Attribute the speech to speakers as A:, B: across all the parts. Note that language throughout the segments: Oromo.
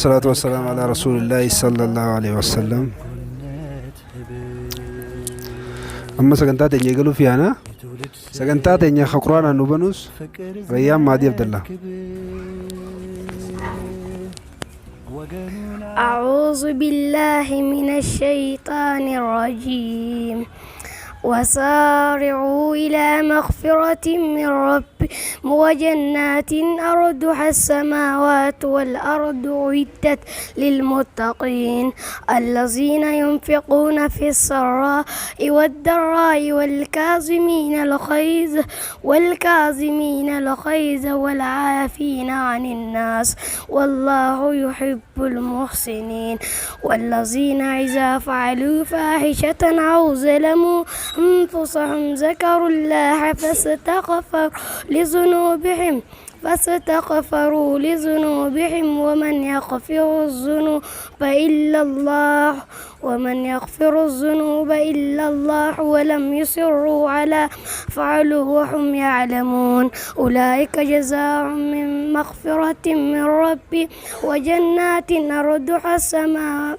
A: Wasalaatu wasalaamu alaa rasuulillaahi sallallahu alaihi wasallam. Amma sagantaa teenya eegaluuf yaana. Sagantaa teenya ka Qur'aanaan nu banuus Rayyaan Maadii Abdallaa.
B: أعوذ بالله من الشيطان الرجيم وسارعوا إلى مغفرة من ربكم وجنات أرضها السماوات والأرض أعدت للمتقين الذين ينفقون في السراء والضراء والكاظمين الغيظ والعافين عن الناس والله يحب المحسنين والذين إذا فعلوا فاحشة أو ظلموا أنفسهم ذكروا الله فاستغفروا لذنوبهم ومن يغفر الذنوب إلا الله ولم يصروا على ما فعلوا وهم يعلمون أولئك جزاؤهم من مغفرة من ربي وجنات أرضها السماء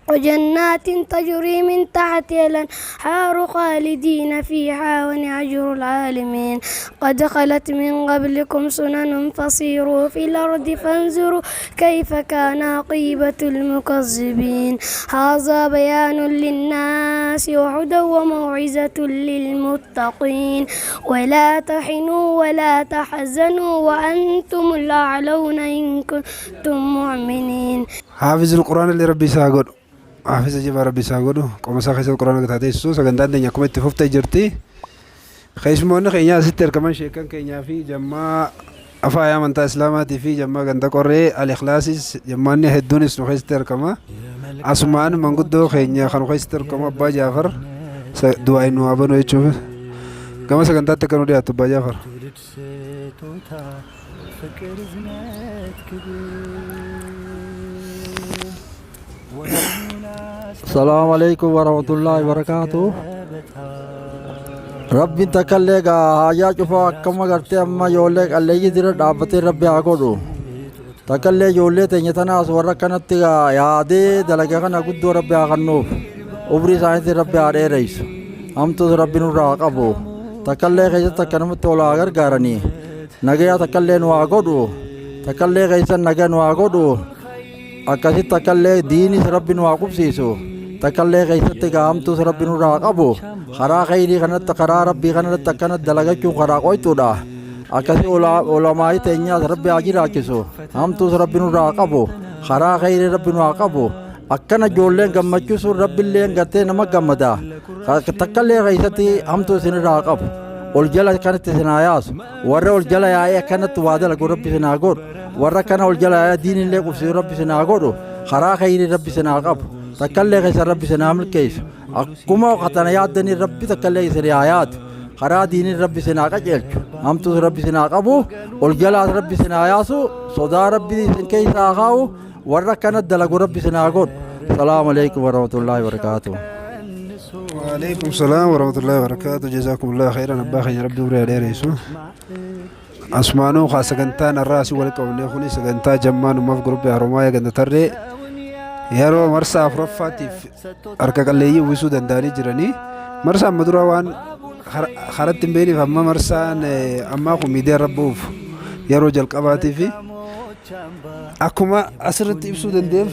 B: وجنات تجري من تحتها الأنهار خالدين فيها ونعم العالمين قد خلت من قبلكم سنن فسيروا في الأرض فانظروا كيف كان عاقبة المكذبين هذا بيان للناس وهدى وموعظة للمتقين ولا تحنوا ولا تحزنوا وأنتم الأعلون إن كنتم مؤمنين.
A: Haafizul Qur'aan illee Rabbi isaa godhu. Haafiza jabaa Rabbi isaa godhu. Qoma isaa keessatti Qur'aana gataa teessisu. Sagantaan teenya akkuma itti fuftee jirti. Keessummoonni keenya asitti argaman sheekan keenyaa fi jammaa afaaya amantaa Islaamaatii fi jammaa ganda qorree Al-Ikhlaasis jammaanni hedduunis nu keessatti argama. Asumaan manguddoo keenya kan nu keessatti argamu Abbaa Jaafar du'aa nu haa banu jechuuf gama sagantaatti akka nu dhiyaattu Abbaa Jaafar.
C: Salaamu alaikum warahmatullahi wabarakatuh. Rabbiin takkallee gaa haajaa cufaa akkama gartee amma ijoollee qalleeyyii dura dhaabbatee rabbi haa godhu. Takkallee ijoollee teenya tanaas warra akkanatti gaa yaadee dalaga kana guddoo rabbi haa kennuuf. Umrii isaaniitiin rabbi haa dheereysu. Hamtuus rabbi nurraa haa qabu. Takkallee keessatti akkanumatti ol haa gargaaranii. Nagayaa takkallee nu haa godhu. Takkallee keessan nagaa nu haa godhu. Akkasitti takkallee diinis rabbi nu haa qubsiisu. Takkallee keessatti gaa hamtuus rabbi nurraa haa qabu. Karaa khayrii kanatti karaa rabbii kanarratti akkanatti dalagachuun karaa qoyxuudha. Akkasi ulamaa'ii teenyaas rabbi haa jiraachisu. Hamtuus rabbi nurraa haa qabu. Karaa khayrii rabbi nu haa qabu. Akkana ijoolleen gammachuu sun rabbilleen gartee nama gammada. Takkallee keessatti hamtuu isinirraa haa qabu. Ol jala kanatti isin haa yaasu. Warra ol jala yaa'ee akkanatti waa dalagu rabbi isin haa godhu. Warra akkana ol jala yaa'ee diinillee qubsiisu rabbi isin haa godhu. Karaa khayrii rabbi isin haa qabu. Takkallee keessa rabbi isin haa milkeessu. Akkuma katana yaaddanii rabbi takkallee isin haa yaadu. Karaa diiniin rabbi isin haa qajeelchu. Hamtuus rabbi isin haa qabu. Ol jalaas rabbi isin haa yaasu. Sodaa rabbi isin keessa haa kaa'u. Warra akkana dalagu rabbi isin haa godhu. Salaamu alaikum warahmatullaahi wabarakaatuh.
A: Waalaikum salaam warahmatullahi wabarakatuh. Jazakumullah khairan abbaa keenya rabbi umrii haa dheeressu. Asumaanuu kaa sagantaan har'aa asii walitti qabamnee kuni sagantaa jammaan ummaf gurupii Haromaaya ganda tarree yeroo marsaa afuraffaatiif harka qalleeyyii uwwisuu danda'anii jiranii. Marsaa amma dura waan karatti hin beekneef amma marsaan ammaa kun miidiyaa irra bu'uuf yeroo jalqabaatiif akkuma asirratti ibsuu danda'eef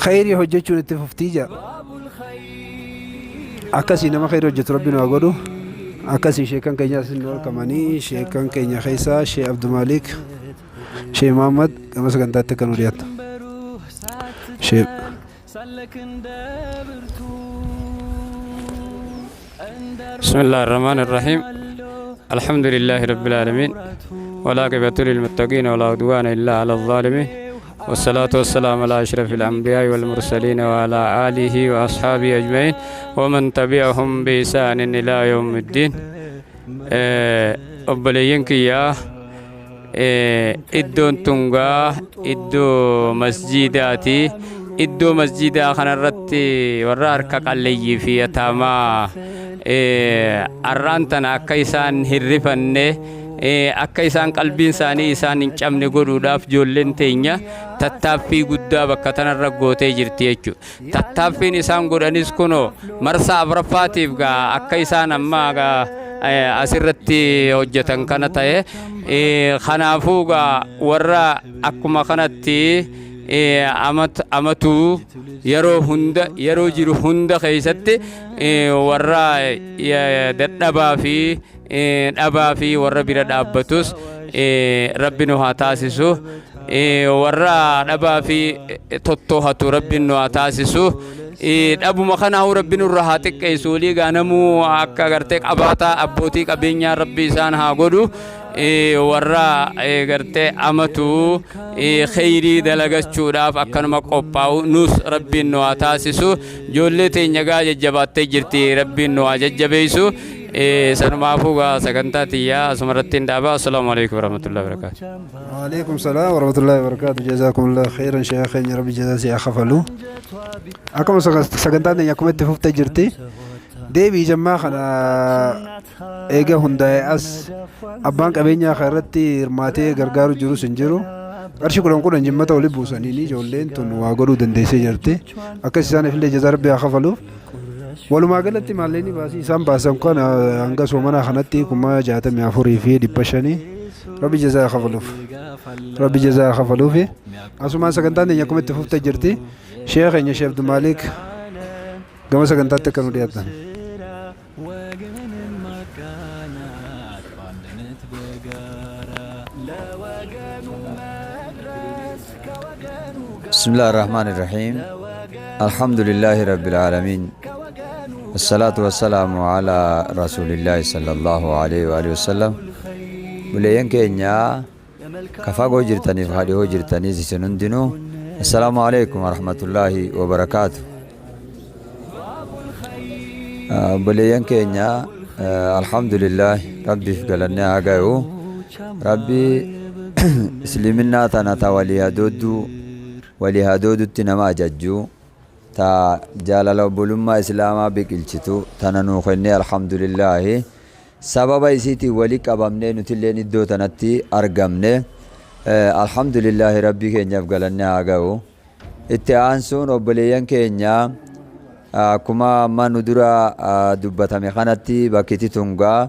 A: khayrii hojjechuun itti fuftii jira. Akkasii nama khayrii hojjetu rabbi nu haa godhu. Akkasii sheekan keenya asin nu argamanii sheekan keenya keessaa Shee Abdumalik Shee Muhammad gama sagantaatti akka nu dhiyaatu. Shee
D: بسم الله الرحمن الرحيم الحمد لله رب العالمين والعاقبة للمتقين ولا عدوان إلا على الظالمين والصلاة والسلام على أشرف الأنبياء والمرسلين وعلى آله وأصحابه أجمعين ومن تبعهم بإحسان إلى يوم الدين. Obboleeyyan kiyyaa, iddoon tungaa iddoo masjiidaati. Iddoo masjiidaa kanarratti warra harka qalleeyyii fi yataamaa arraan tana akka isaan hin rifanne Akka isaan qalbiin isaanii isaan hin cabne godhuudhaaf ijoolleen teenya tattaaffii guddaa bakka tanarra gootee jirti jechuudha. Tattaaffiin isaan godhanis kunoo marsaa afuraffaatiif gaa akka isaan amma gaa asirratti hojjetan kana ta'e. Kanaafuu gaa warra akkuma kanatti amatuu yeroo hunda yeroo jiru hunda keessatti warra dadhabaa fi dhabaa fi warra bira dhaabbatus Rabbi nu haa taasisu. Warra dhabaa fi tottoohatu Rabbi nu haa taasisu. Dhabuma kanaa'uu Rabbi nurra haa xiqqeessu. Walii gaanamuu akka gartee qabaataa abbootii qabeenyaa Rabbi isaan haa godhu. Warra gartee amatu kheyrii dalagachuudhaaf akkanuma qophaa'u nus Rabbiin nu haa taasisu. Ijoollee teenya gaa jajjabaattee jirti, Rabbiin nu haa jajjabeessu. Sanumaafuu gaa sagantaa tiyyaa asuma irratti hin dhaaba. Assalaamu alaikum warahmatullahi wabarakatuh.
A: Waalaikum salaam warahmatullahi wabarakatuh. Jazakumullah khairan sheekha keenya, Rabbi jazaa si haa kafalu. Akkuma sagantaan teenya akkuma itti fuftee jirti. Deebii jammaa kana eega hundaa'e as abbaan qabeenyaa kana irratti hirmaatee gargaaru jirus hin jiru. Qarshii 10 10 jimmata oli buusaniin ijoolleen tun waa godhuu dandeessee jirti. Akkas isaaniif illee jazaa Rabbi haa kafaluuf. Walumaa galatti maallaqni baasii isaan baasan kun hanga soomanaa kanatti 64,500. Rabbi jazaa haa kafaluuf. Rabbi jazaa haa kafaluufi. Asumaan sagantaan teenya akkuma itti fuftee jirti. Sheekh keenya Sheekh Abdulmaalik gama sagantaatti akka nu dhiyaatan.
C: بسم الله الرحمن الرحيم، الحمد لله رب العالمين، الصلاة والسلام على رسول الله صلى الله عليه وآله وسلم. Buleeyyan keenya ka fagoo jirtaniif ka dhihoo jirtaniis, isin hundinuu assalaamu alaikum warahmatullaahi wabarakaatu. Buleeyyan keenya, alhamdulillah, Rabbiif galannee haa gayu. Rabbi isliminnaa tana ta walii hadoodduu, walii hadoodutti nama ajajju, ta jaalala obbolummaa islaamaa biqilchitu tana nuu kennee, alhamdulillaahi. Sababa isiitiin wali qabamnee nutilleen iddoo tanatti argamne, alhamdulillaahi, Rabbii keenyaaf galanne haa ga'u. Itti aansuun, obboleeyyan keenya, akkuma amma nu dura dubbatame kanatti, bakkiti tungaa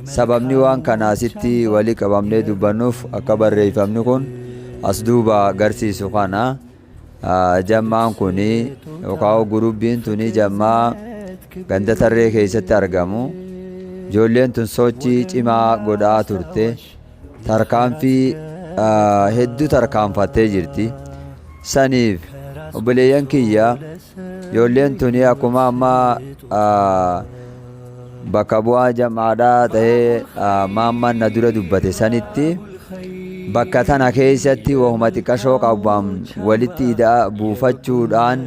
C: sababni waan kana asitti wali qabamnee dubbannuuf akka barreeffamni kun as duuba garsiisu kana, jammaan kun yookaan gurubbiin tuni jammaa ganda Tarree keessatti argamu. Ijoolleen tun sochii cimaa godhaa turte, tarkaanfii hedduu tarkaanfattee jirti. Saniif obboleeyyan kiyya, ijoolleen tuni akkuma amma bakka bu'aa jamaadhaa ta'ee maammaan na dura dubbate sanitti, bakka tana keessatti wahuma xiqqashoo qaban walitti ida'a buufachuudhaan,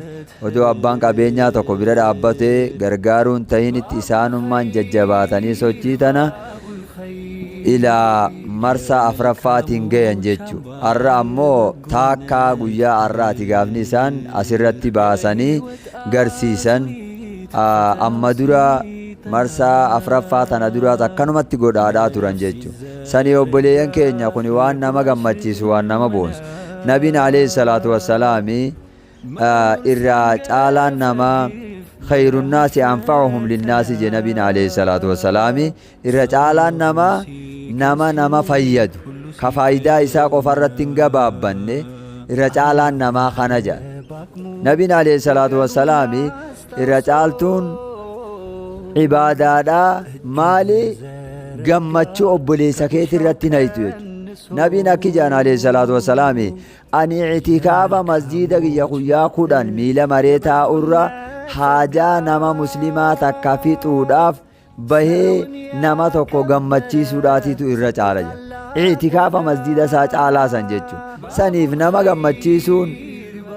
C: odoo abbaan qabeenyaa tokko bira dhaabbatee gargaaruun tahinitti, isaanummaan jajjabaatanii sochii tana ilaa marsaa afraffaatiin gayan jechu. Har'a ammoo taakkaa guyyaa har'aati gaafni isaan asirratti baasanii garsiisan. Amma dura marsaa afraffaa tana duraas akkanumatti godhaadhaa turan jechu. Sanii obboleeyyan keenya, kun waan nama gammachiisu, waan nama boonsu. Nabiin alayhi salaatu wassalaami irraa caalaan namaa "Khayrunnaasi anfa'uhum linnaasi" je nabiin alayhi salaatu wassalaami. Irra caalaan namaa nama nama fayyadu, ka faayidaa isaa qofa irratti hin gabaabbanne irra caalaan namaa kana jedha nabiin alayhi salaatu wassalaami. Irra caaltuun ibaadaadhaa maali? Gammachuu obboleessa keeti irratti naytu jechuudha. Nabiin akki jedhan alayhi salaatu wassalaami: "Ani itikaafa masjiida kiyya guyyaa 10 miila maree taa'urra haajaa nama muslimaa takka fixuudhaaf bahee nama tokko gammachiisuudhaatiitu irra caala" jedha. Itikaafa masjiida isaa caalaa san jechuudha. Saniif nama gammachiisuun,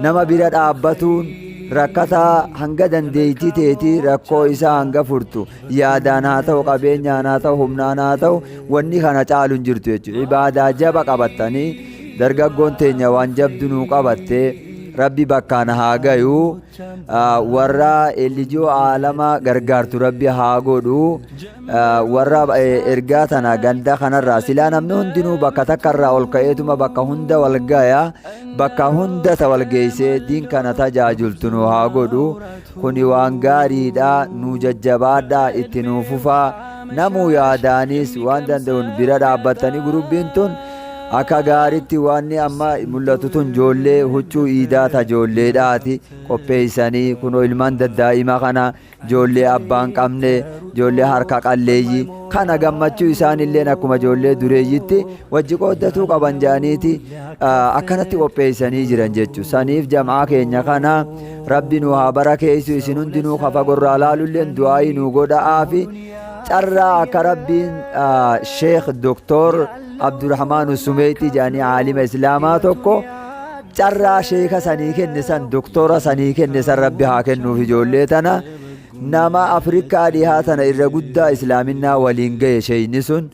C: nama bira dhaabbatuun, rakkataa hanga dandeettii teetii rakkoo isaa hanga furtu, yaadaan haa ta'u, qabeenyaan haa ta'u, humnaan haa ta'u, wanni kana caalu hin jirtu jechuudha. Ibaadaa jaba qabattanii, dargaggoon teenya waan jabdu nuu qabattee
E: Rabbi bakkaan haa gayu. Warra elijoo aalama gargaartu Rabbi haa godhu. Warra ergaa tana ganda kanarraa silaa namni hundinuu bakka takkarraa ol ka'eetuma bakka hunda wal gaya. Bakka hunda ta wal geessee diin kana tajaajiltu nu haa godhu. Kuni waan gaariidha. Nu jajjabaadha, itti nuu fufaa. Namuu yaadaanis waan danda'uun bira dhaabbattanii gurubbiin tun akka gaaritti waanni amma mul'atu tun joollee huccuu iidaa ta joolleedhaati qopheessanii kunoo ilmaan daddaa'ima kana joollee abbaan qabne, joollee harka qalleeyyii kana gammachuu isaanilleen akkuma joollee dureeyyitti wajji qooddatuu qaban jedhaniiti akkanatti qopheessanii jiran jechu. Saniif jam'aa keenya kana Rabbi nu haa barakeessu. Isin hundinuu ka fagorraa laalulleen du'aayii nu godha'aafi. Carraa akka Rabbiin Sheekh Doktor Abdurrahmaan Sumeetii jedhanii aalima Islaamaa tokko carraa sheeka sanii kenne san, doktora sanii kenne san Rabbi haa kennuuf ijoollee tana. Nama Afrikaa dhihaa tana irra guddaa Islaaminaa waliin gahe sheeyni sun.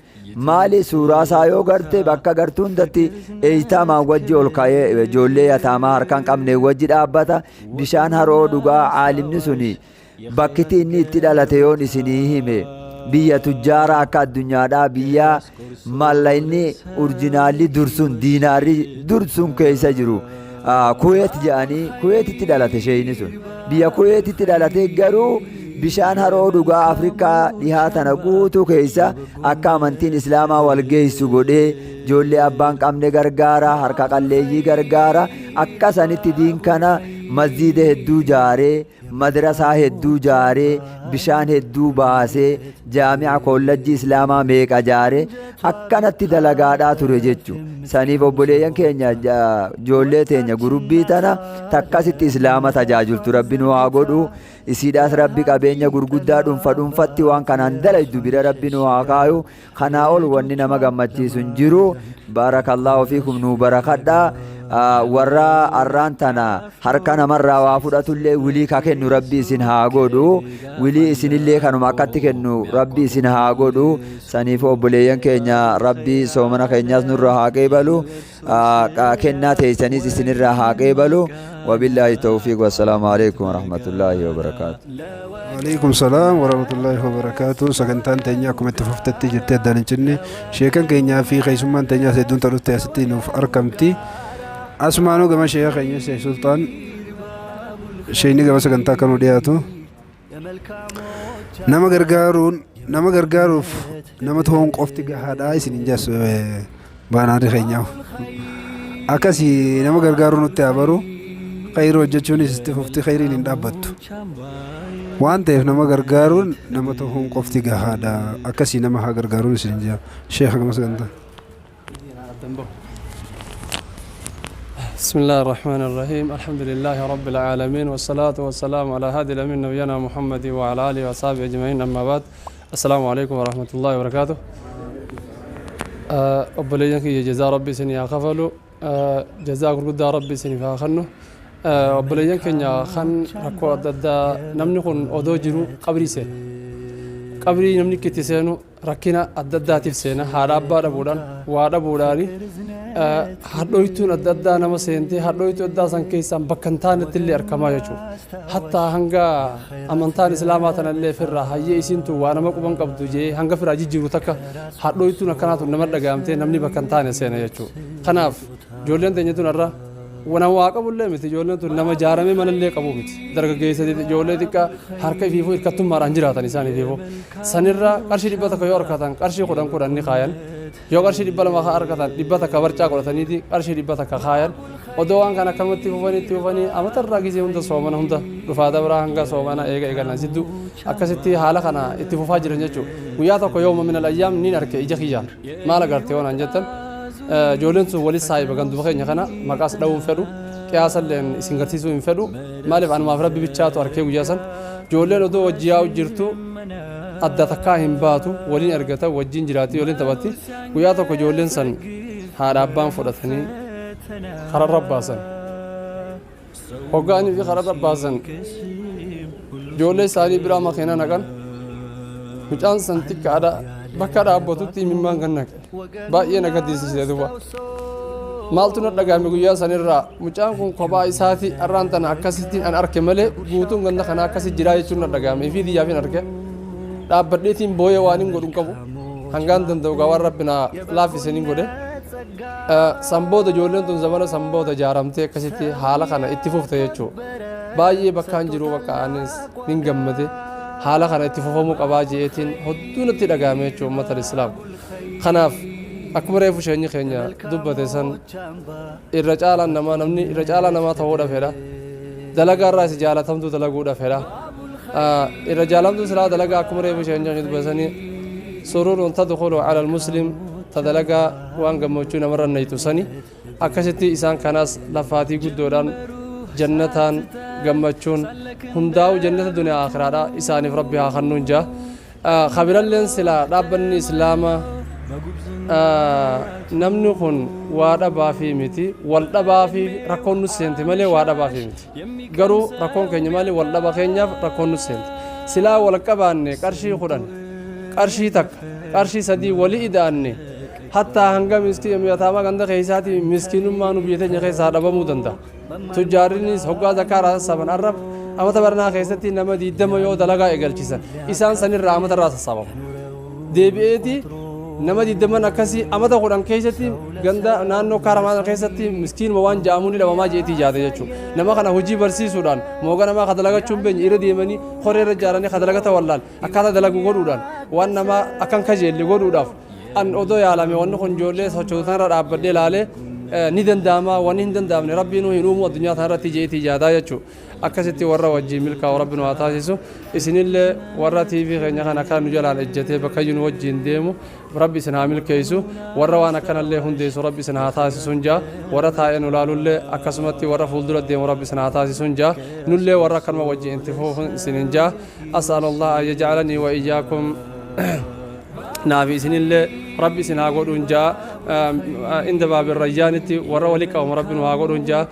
E: Maali, suuraa isaa yoo garte bakka gartuu hundatti eeytaamaan wajji ol ka'ee ijoollee yataamaa harkaan qabne wajji dhaabbata, bishaan haroo dhugaa. Aalimni suni bakkiti inni itti dhalate yoon isinii hime, biyya tujjaara akka addunyaadhaa, biyya mallayni urjinaalli dursun diinaarri dursun keessa jiru, Kuweet jedhanii, Kuweetitti dhalate sheeyni sun. Biyya Kuweetitti dhalate, garuu bishaan haroo dhugaa Afrikaa dhihaa tana guutuu keessa akka amantiin Islaamaa wal geessu godhee ijoollee abbaan qabne gargaara, harka qalleeyyii gargaara. Akka sanitti diin kana masjiida hedduu jaaree, madrasaa hedduu jaaree, bishaan hedduu baasee, jaami'a koollajjii Islaamaa meeqa jaaree akkanatti dalagaadhaa ture jechu. Saniif obboleeyyan keenya, ijoollee teenya gurubbii tana takkasitti Islaama tajaajiltu Rabbi nu haa godhu. Isiidhaas Rabbi qabeenya gurguddaa dhunfa dhunfatti waan kanaan dalaydu bira Rabbi nu haa kaayu. Kanaa ol wanni nama gammachiisu hin jiru. Baarakallaahu fiikum, nuu barakadhaa. Warra arraan tana harka namarraa waa fudhatullee wilii ka kennu Rabbi isin haa godhu. Wilii isinillee kanuma akkatti kennu Rabbi isin haa godhu. Saniif obboleeyyan keenya, Rabbi soomana keenyaas nurra haa qeebalu, kennaa teessanis isinirraa haa qeebalu. Wabillaahi tawfiiq, wassalaamu alaikum warahmatullaahi wabarakaatu.
A: Waalaikum salaam warahmatullaahi wabarakaatu. Sagantaan teenya akkuma itti fuftetti jirti, addaan hin cinne. Sheekan keenyaa fi keessummaan teenyaas hedduun ta'utti asitti nuuf argamti. Asumaanuu gama sheeka keenya Sheekh Sultaan, sheekni gama sagantaa akka nu dhiyaatu. Nama gargaaruun, nama gargaaruuf nama ta'uun qofti gahaadha isin hin jessu baanaarri keenyaaf. Akkasii nama gargaaruu nutti haa baru. Khayrii hojjechuunis itti fufti, khayriin hin dhaabbattu. Waan ta'eef nama gargaaruun nama ta'uun qofti gahaadha. Akkasii nama haa gargaaruun isin hin jaa. Sheekha gama sagantaa.
F: بسم الله الرحمن الرحيم، الحمد لله رب العالمين، والصلاة والسلام على هادي الأمين نبينا محمد وعلى آله وصحبه أجمعين، أما بعد، السلام عليكم ورحمة الله وبركاته. Obboleeyyan kiyya, jazaa Rabbi isinii haa kafalu, jazaa gurguddaa Rabbi isiniif haa kennu. Obboleeyyan keenya kan rakkoo adda addaa, namni kun odoo jiru qabrii seena. Qabrii namni itti seenu rakkina adda addaatiif seena. Haadha abbaa dhabuudhaan, waa dhabuudhaani, hadhooytuun adda addaa nama seentee, hadhooytuu addaa san keessaan bakka hin taanetti illee argamaa jechuudha. Hattaa hanga amantaan Islaamaa tanallee firraa hayyee isiin tun waa nama quban qabdu jee hanga firaa jijjiiru takka hadhooytuun akkanaa tun nama dhaga'amtee namni bakka hin taane seena jechuudha. Kanaaf ijoolleen teenya tun irra wana waa qabullee miti. Ijoolleen tun nama jaaramee manallee qabu miti. Dargaggeessa ijoollee xiqqaa harka ifiifuu hirkattummaadhaan jiraatan isaan ifiifuu. Sanirra qarshii 100 yoo argatan qarshii 10 10 ni kaayan. Yoo qarshii 200 argatan 100 barcaa godhataniiti qarshii 100 kaayan. Odoo waan kana akkanumatti fufanii itti fufanii amatarraa gizee hunda soomana hunda dhufaa dabraa hanga soomana eega eegalan sidduu akkasitti haala kana itti fufaa jiran jechuudha. Guyyaa tokko yooma minal ayyaam niin arke ija kiyyaan. Maal agarte yoo naan jettan, ijoolleen sun walis saahiba ganduma keenya kana, maqaas dha'uu hin fedhu, qiyaasalleen isin garsiisuu hin fedhu. Maaliif, anumaaf Rabbi bichaatu arkee. Guyyaa san ijoolleen odoo wajji yaa'u jirtu adda takkaa hin baatu, waliin argata, wajjin jiraatti, waliin taphatti. Guyyaa tokko ijoolleen san haadha abbaan fudhatanii kararra baasan. Hoggaanii fi kararra baasan, ijoollee isaanii biraa makiina naqan. Mucaan san xiqqaadha, bakka dhaabbatutti imimmaan kan naqe baay'ee na gaddisiise duuba. Maaltu na dhagahame guyyaa sanirraa? Mucaan kun kophaa isaati arraan tana akkasittiin an arke malee guutuun ganda kanaa akkasi jiraa jechuun na dhagahame. Ifii xiyyaafin arke. Dhaabbadheetiin booyee waan hin godhu hin qabu. Hangaan danda'u gaa waan Rabbi naa laaffise nin godhe. San booda ijoolleen tun zamana san booda ijaaramtee akkasitti haala kana itti fufte jechuudha. Baay'ee bakkaan jiru bakka anis nin gammade. Haala kana itti fufamuu qabaa je'eetiin hodduu natti dhagahame jechuudha ummata Islaam. Kanaaf akkuma reefu sheenyi keenya dubbate san irra caalaan namaa namni irra caalaa namaa ta'uudha fedha. Dalagaa irraa isa jaalatamtuu dalaguudha fedha. Irra jaalamtuu silaa dalagaa akkuma reefu sheenyi keenya dubbate sanii suruurun tadkhulu ala al-muslim ta dalagaa waan gammachuu namarra naytu sani akkasitti isaan kanaas lafaatii guddoodhaan jannataan gammachuun hundaa'u jannata duniyaa akhiraadha isaaniif Rabbi haa kennuun jaa. Kabiralleen silaa dhaabbanni Islaamaa namni kun waa dhabaafii miti, wal dhabaafii rakkoon nu seente malee waa dhabaafii miti. Garuu rakkoon keenya maali? Wal dhaba keenyaaf rakkoon nu seente. Silaa wal qabaanne qarshii 10, qarshii 1, qarshii 3 wali ida'anne hattaa hanga miskiin yataamaa ganda keessaatii miskiinummaa nu biyya teenya keessaa dhabamuu danda'a. Tujjaarrinis hoggaa zakaa irraa sassaaban arra amata baranaa keessatti nama 20 yoo dalagaa eegalchiisan isaan sanirraa amata irraa sassaabamu. Deebi'eeti nama 20 akkasii amata 10 keessatti ganda naannoo kaaramaa keessatti miskiinuma waan ja'amuu ni dhabamaa jeetii jaate jechuudha. Nama kana hojii barsiisuudhaan mooga namaa ka dalagachuu hin beekne irra deemanii koree irra ijaaranii ka dalagata wallaal akkaataa dalagu godhuudhaan waan namaa akkan kajeelle godhuudhaaf an odoo yaalame wanni kun ijoollee sochootu tanarra dhaabbadhee ilaalee ni danda'ama, wanni hin danda'amne Rabbiinuu hin uumu addunyaa tanarratti jeetii yaadaa jechuudha. Akkasitti warra wajjin milkaa'u Rabbi nu haa taasisu. Isinillee warra TV keenya kana akkana nu jalaan ejjatee bakka nu wajjin deemu Rabbi isin haa milkeessu. Warra waan akkanallee hundeessu Rabbi isin haa taasisuun jaa. Warra taa'ee nu laalullee akkasumatti warra fuuldura deemu Rabbi isin haa taasisuun jaa. Nullee warra akkanuma wajjin itti fufuun isinin jaa. As'alallah an yaj'alanii wa iyyakum naafi isinillee Rabbi isin haa godhuun jaa. Inda baabi rayyaanitti warra wali qabamu Rabbi nu haa godhuun jaa.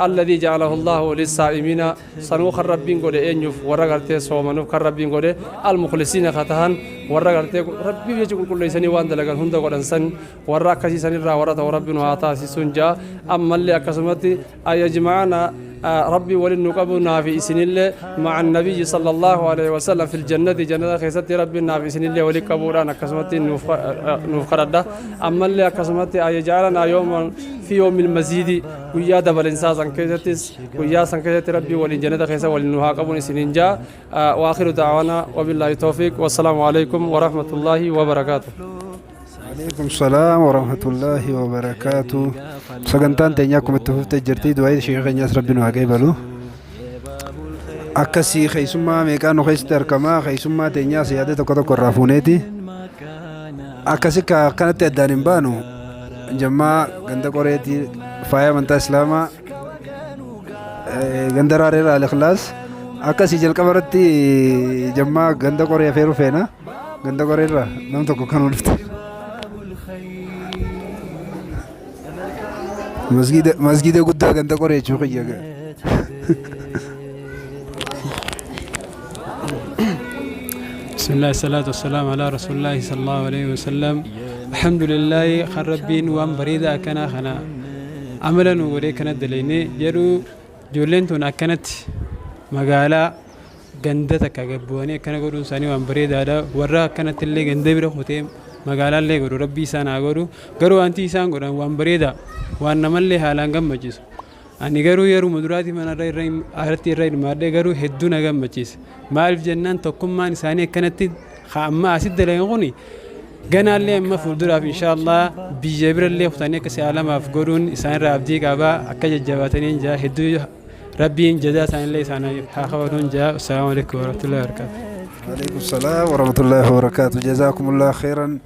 F: Alladhii ja'alahu Allahu lissaa'imiina sanuu kan Rabbiin godhe eenyuuf? Warra gartee soomanuuf kan Rabbiin godhe almukhlisiina ka tahan, warra gartee Rabbiif jecha qulqulleessanii waan dalagan hunda godhan san, warra akkasii sanirraa warra ta'u Rabbi nu haa taasisuun jaa. Ammallee akkasumatti ayajma'ana Rabbi walin nu qabu naafi isinillee ma'a nabiyyi sallallahu alaihi wasallam fil jannati, jannata keessatti Rabbi naafi isinillee wali qabuudhaan akkasumatti nuuf kadhadha. Ammallee akkasumatti ayaj'alanaa yooma fi yoomil maziidi, guyyaa dabalinsaa san keessattis, guyyaa san keessatti Rabbi waliin jannata keessa waliin nu haa qabuun isiniin jaa. Waakhiru da'waanaa wabillaahi tawfiiq, wassalaamu alaikum warahmatullaahi wabarakaatuh.
A: Alaikum salaam wa rahmatullahi wa barakaatu. Sagantaan teenya akkuma itti fuftee jirti. Du'aa ishee keenyaas Rabbi nu haa qeebalu. Akkasii keessummaa meeqaa nu keessatti argama. Keessummaa teenyaas yaada tokko tokko irraa fuuneeti. Akkasi akkanatti addaan hin baanu. Jammaa ganda qoreetii faaya amantaa Islaamaa ganda raareerraa Al-Ikhlaas. Akkasii jalqaba irratti jammaa ganda qoree afeeruu feena. Ganda qoreerraa nam tokko kan dhufte. Masgiida guddaa ganda qoree jechuu kiyya.
G: بسم الله، الصلاة والسلام على رسول الله صلى الله عليه وسلم. الحمد لله خن ربين وان بريدة أكنا خنا عملا وغري كانت دليني جرو جولين تون أكنت مقالة ganda takka gabbu'anii akkana godhuun isaanii waan bareedaadha. Warra akkanatti illee ganda bira kutee magaalaa illee godhu Rabbii isaan haa godhu. Garuu wanti isaan godhan waan bareedaa, waan namallee haalaan gammachiisu. Ani garuu yeruma duraati mana irratti irra hirmaadhee garuu hedduu na gammachiise. Maaliif jennaan, tokkummaan isaanii akkanatti amma asitti dalagan kuni ganaallee amma fuulduraaf inshaallah biyya birallee kutanii akka si'a lamaaf godhuun isaanirraa abdii qabaa. Akka jajjabaatanii jaa hedduu Rabbiin jazaa isaanillee isaaniif haa kafaluun jaa. Assalaamu alaikum warahmatullahi wabarakatuh.
A: Alaikum salaam wa rahmatullahi wa barakaatu. Jazaakumullah khairan.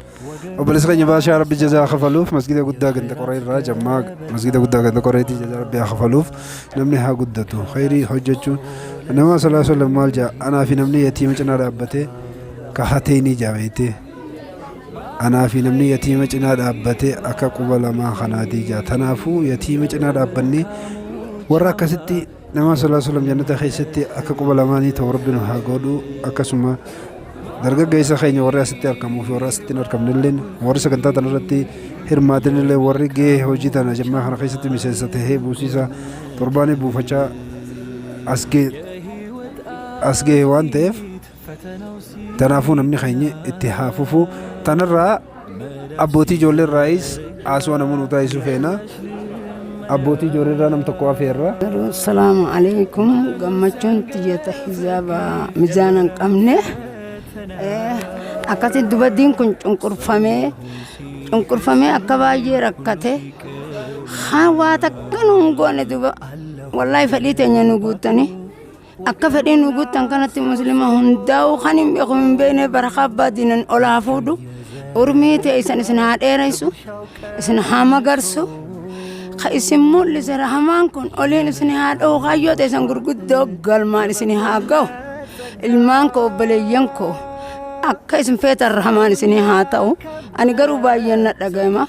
A: Obboleessa keenya Baashaa Rabbi jazaa kafaluuf, masgida guddaa ganda qoree irraa, jammaa masgida guddaa ganda qoreetii jazaa Rabbi haa kafaluuf. Namni haa guddatu khairii hojjechuun. Nama sallallahu alaihi wasallam maal jaa? Anaa fi namni yatiima cinaa dhaabbatee ka hateenii jaabeetee, anaa fi namni yatiima cinaa dhaabbatee akka quba lamaa kanaatii jaa. Tanaafuu yatiima cinaa dhaabbannee warra akkasitti nama sallallahu alaihi wasallam jannata keessatti akka quba lamaanii ta'u Rabbi nu haa godhu. Akkasuma Dargaggeessa keenya warri asitti argamuu fi warri asitti hin argamnelleen, warri sagantaa tana irratti hirmaatanillee, warri gahee hojii tana jammaa kana keessatti miseensa tahee buusiisa torbaanii buufachaa as gahe waan ta'eef, tanaafuu namni keenya itti haa fufu. Tanarraa abbootii ijoollee irraayis haasawaa nama nu taasisuu feena. Abbootii ijoollee irraa nam tokko afeerra.
H: Salaamu alaikum. Gammachuun tiyyata hizaaba mizaana hin qabne. Akkasi dubartiin kun cunqurfamee cunqurfamee akka baay'ee rakkate, haa waa takka nu hin goone. Duba wallaahi fedhii teenya nu guuttanii, akka fedhii nu guuttan kanatti muslima hundaa'uu kan hin beeku hin beekne barakaa abbaa diinan ol haa fuudhu. Urmii ta'e isan isin haa dheeressu, isin haa magarsu. Ka isin mul'ise rahamaan kun oliin isin haa dha'u. Kaayyoo ta'e isan gurguddoo galmaan isin haa ga'u. Ilmaan koo, obboleeyyan koo, akka isin feetan rahamaan isin haa ta'u. Ani garuu baay'een na dhaga'ama.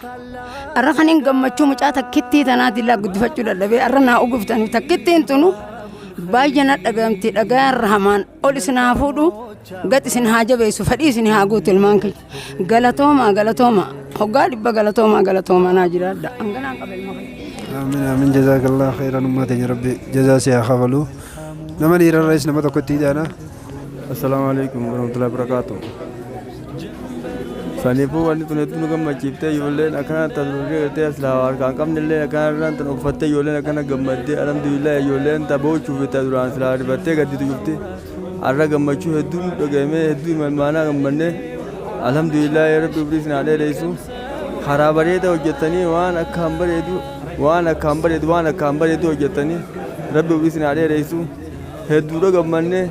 H: Arra kan hin gammachuu mucaa takkittii tanaatiin laa guddifachuu dadhabee arra naa uguftaniif takkittiin tunu baay'ee na dhaga'amti. Dhaga'aan rahamaan ol isin haa fuudhu, gad isin haa jabeessu, fedhii isin haa guutu. Ilmaan kiyya, galatooma, galatooma, hoggaa 100 galatooma, galatooma, naa jiraadha. Hanganaan qaba ilma kiyya.
A: Amiin, amiin, jazaakallah khairan. Ummaa teenya Rabbi jazaa si haa kafalu. Nama dhiirarraayis nama tokko itti idaana.
I: Assalaamu alaikum warahmatullahi wabarakatuh. Saniifuu wanni tun hedduu nu gammachiiftee. Ijoolleen akkana tan gartee aslaa harkaan qabne illee akkana irraan tan uffattee, ijoolleen akkana gammaddee, alhamdulillah. Ijoolleen ta boochuuf ta duraan silaa rifattee gadditu jirti. Har'a gammachuu hedduu nu dhagahame, hedduu imalmaanaa gammannee, alhamdulillah. Rabbi umrii isin haa dheeressu. Karaa bareeda hojjettanii, waan akkaan bareedu, waan akkaan bareedu, waan akkaan bareedu hojjettanii, Rabbi umrii isin haa dheeressu. Hedduudha gammannee.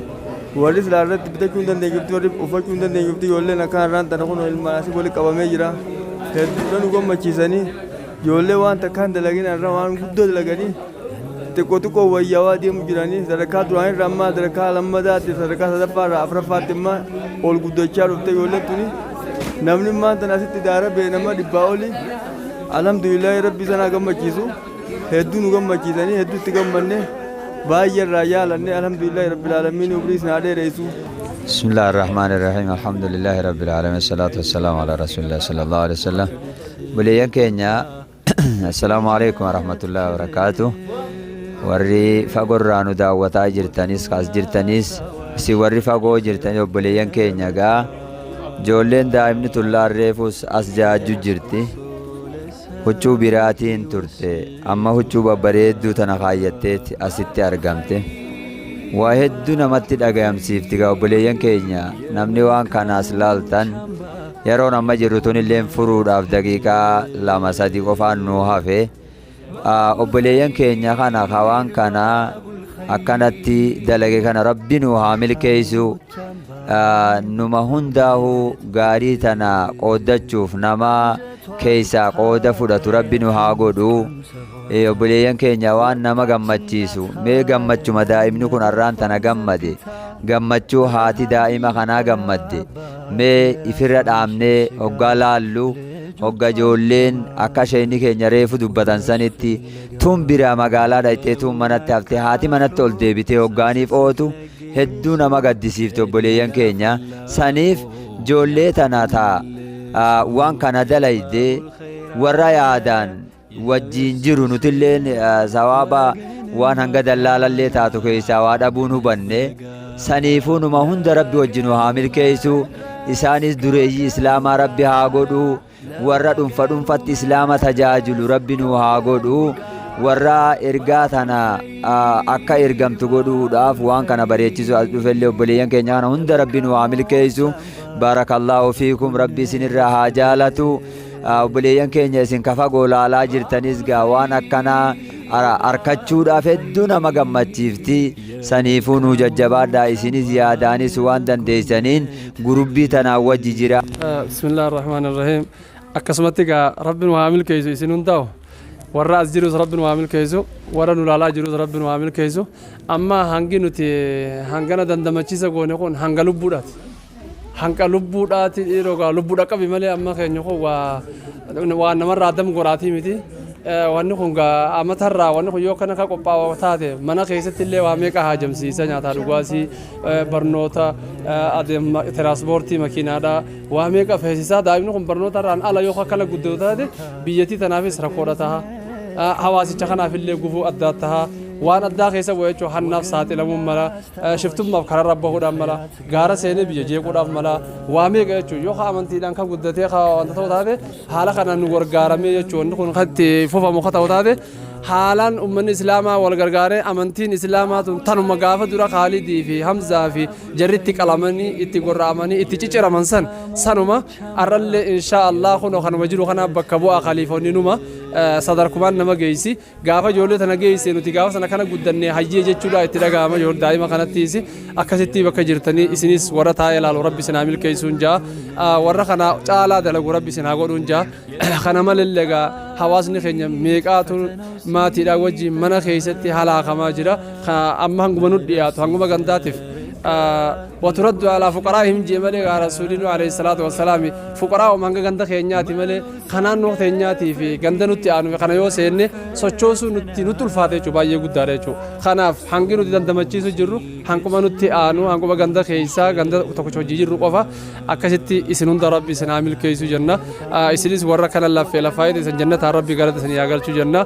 I: Warri silaa irratti bitachuu hin dandeenye, warri uffachuu hin dandeenye, ijoolleen akka har'aan tana kun ilmaan asii walitti qabamee jira. Hedduudha nu gammachiisanii. Ijoollee waan takka hin dalagin har'a waan guddoo dalaganii, xiqqoo xiqqoo wayyaawaa deemu jiranii. Sadarkaa duraan irra ammaa sadarkaa lammataatti, sadarkaa sadaffaa irraa afuraffaatti immoo ol guddachaa dhufte ijoolleen tuni. Namni immaan tana asitti daara bee nama 100 oli. Alhamdulillahi, Rabbi sanaa gammachiisu. Hedduu nu gammachiisanii, hedduu itti gammanne, baay'ee irraa yaalanne. Alhamdulillahi rabbil aalamiin, umrii isin haa dheeressu.
E: بسم الله الرحمن الرحيم، الحمد لله رب العالمين، الصلاة والسلام على رسول الله صلى الله عليه وسلم. Buleeyyan keenya، السلام عليكم ورحمة الله وبركاته. Warri fagorraa nu daawwataa jirtanis, kaas jirtanis, isin warri fagoo jirtanii, obboleeyyan keenya gaa, ijoolleen daa'imni tullaan reefus as jaajju jirti. Huccuu biraatiin turte, amma huccuu babbareedduu tana kaayyatteeti asitti argamte. Waa hedduu namatti dhagayamsiifti gaa obboleeyyan keenya. Namni waan kanaas laaltan, yeroon amma jirru tunilleen furuudhaaf daqiiqaa 2-3 qofaan nu hafe. Obboleeyyan keenya kana ka waan kana akkanatti dalage kana Rabbi nu haa milkeessu. Numa hundaa'uu gaarii tana qooddachuuf nama keessaa qooda fudhatu Rabbi nu haa godhu. Obboleeyyan keenya, waan nama gammachiisu, mee gammachuma daa'imni kun har'aan tana gammade, gammachuu haati daa'ima kanaa gammadde mee ifirra dhaabnee hoggaa laallu, hogga ijoolleen akka isheen keenya reefu dubbatan sanitti tun bira magaalaa dhaqxee, tun manatti haftee, haati manatti ol deebitee hoggaaniif ootu, hedduu nama gaddisiifte obboleeyyan keenya. Saniif ijoollee tana taa waan kana dalayde, warra yaadaan wajjiin jiru, nutilleen sawaaba waan hanga dallaalallee taatu keessaa waa dhabuun hubanne. Saniifuu numa hunda Rabbi wajjin haa milkeessu. Isaanis dureeyyii Islaamaa Rabbi haa godhu. Warra dhunfa dhunfatti Islaama tajaajilu Rabbi nu haa godhu. Warra ergaa tana akka ergamtu godhuudhaaf waan kana bareechisu as dhufellee, obboleeyyan keenya kana hunda Rabbi nu haa milkeessu. بارك الله فيكم، Rabbi isinirraa haa jaalatu. Obboleeyyan keenya, isin ka fagoo laalaa jirtanis gaa, waan akkanaa arkachuudhaaf hedduu nama gammachiifti. Saniifuu nuu jajjabaadhaa, isinis yaadaanis waan dandeessaniin gurubbii tanaan wajji jira.
F: بسم الله الرحمن الرحيم. Akkasumatti gaa Rabbi nu haa milkeessu isin hundaa'u. Warra as jirus Rabbi nu haa milkeessu, warra nu laalaa jirus Rabbi nu haa milkeessu. Amma hangi nuti hangana dandamachiisa goone kun hanga lubbuudhaati. Hanqa lubbuudhaati, dhiiroo gaa lubbuudha qabi malee amma keenya kun waa waan namarraa dam godhaatii miti. Wanni kun gaa amatarraa wanni kun yoo kana ka qophaa'u taate, mana keessatti illee waa meeqa haajamsiisa: nyaataa, dhugaasii, barnoota, adeema, tiraanspoortii, makiinaadhaa, waa meeqa feesisaa. Daa'imni kun barnootarraan ala yoo akkana guddatu taate, biyyattii tanaafis rakkoodha taha, hawaasicha kanaaf illee gufuu addaa taha. Waan addaa keessa bu'ee jechuun hannaaf saaxilamuun mala, shiftummaaf kararra bahuudhaan mala, gaara seenee biyya jeequudhaaf mala, waa meeqa jechuun. Yoo amantiidhaan kan guddatee wanta ta'u taate, haala kanaan nu gargaaramee jechuun, wanni kun kan itti fufamu kan ta'u taate, haalaan uummanni Islaamaa wal gargaaree, amantiin Islaamaa tun tanuma gaafa dura Khaalidii fi Hamzaa fi jarri itti qalamanii, itti gorra'amanii, itti cicciraman san sanuma arrallee inshaa Allah kunoo kanuma jiru. Kanaaf bakka bu'aa khaliifonni numa sadarkumaan nama geessi. Gaafa ijoollee tana geesse, nuti gaafa sana kana guddannee hayyee jechuudha itti dhaga'ama. Ijoollee daa'ima kanattiis akkasitti bakka jirtanii isinis warra taa'ee ilaalu Rabbi isin haa milkeessuun jaa, warra kana caalaa dalagu Rabbi isin haa godhuun jaa. Kana malillee egaa hawaasni keenya meeqaatu maatiidhaan wajjin mana keessatti halaakamaa jira. Amma hanguma nu dhiyaatu, hanguma gandaatiif وتردوا على فقرائهم jee malee, rasuulli عليه الصلاة والسلام fuqaraa hanga ganda keenyaati malee, kanaan nu keenyaatii fi ganda nutti aanu kana yoo seenne sochoosuu nutti nutti ulfaate jechuudha, baay'ee guddaadha jechuudha. Kanaaf hangi nuti dandamachiisu jirru hanquma nutti aanu, hanquma ganda keessaa ganda tokko hojii jirru qofa. Akkasitti isin hunda Rabbi isin haa milkeessu jenna. Isinis warra kana laffee lafaayee isin jannataan Rabbi galata isin yaa galchu jenna.